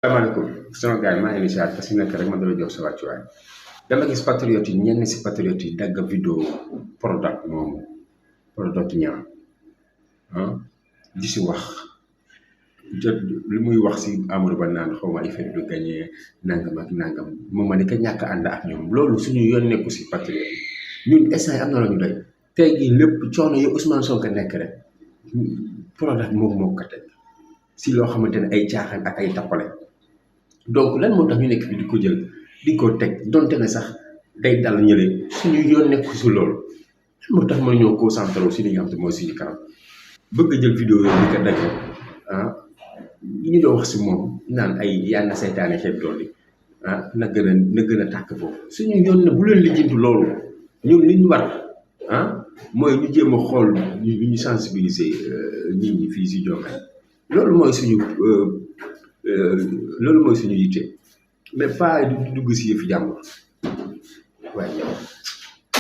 salaamaaleykum sama gars yi maa ngi leen di siyaar parce que nekk rek ma doon jox sa wàccuwaay dama gis patriote yi ñenn si patriote yi dagg vidéo Prodac moomu Prodac ñaar di si wax jot li muy wax si Amadou Ba naan xaw ma affaire du gagné nangam ak nangam moom ma ne ka ñàkk a ànd ak ñoom loolu suñu yoon nekku si patriote yi ñun instant am na la ñu doy tey jii lépp coono yi Ousmane Sonko nekk rek Prodac moom moo ko teg si loo xamante ne ay caaxaan ak ay tappale donc lan moo tax ñu nekk fi di ko jël di ko teg donte ne sax day dal ñële suñu yoon nekku si loolu lan moo tax mën ñoo concentré wu si li nga xam te mooy suñu kanam bëgg a jël vidéo yooyu di ko dagg ñu doon wax si moom naan ay yàlla na saytaane xeeb dool yi na gën a tàkk foofu suñu yoon ne bu leen lijjanti loolu ñun li ñu war mooy ñu jéem a xool ñu sensibiliser nit ñi fii si Diomaye loolu mooy suñu yitte mais pas du dugg si yëfi jàmbur waaye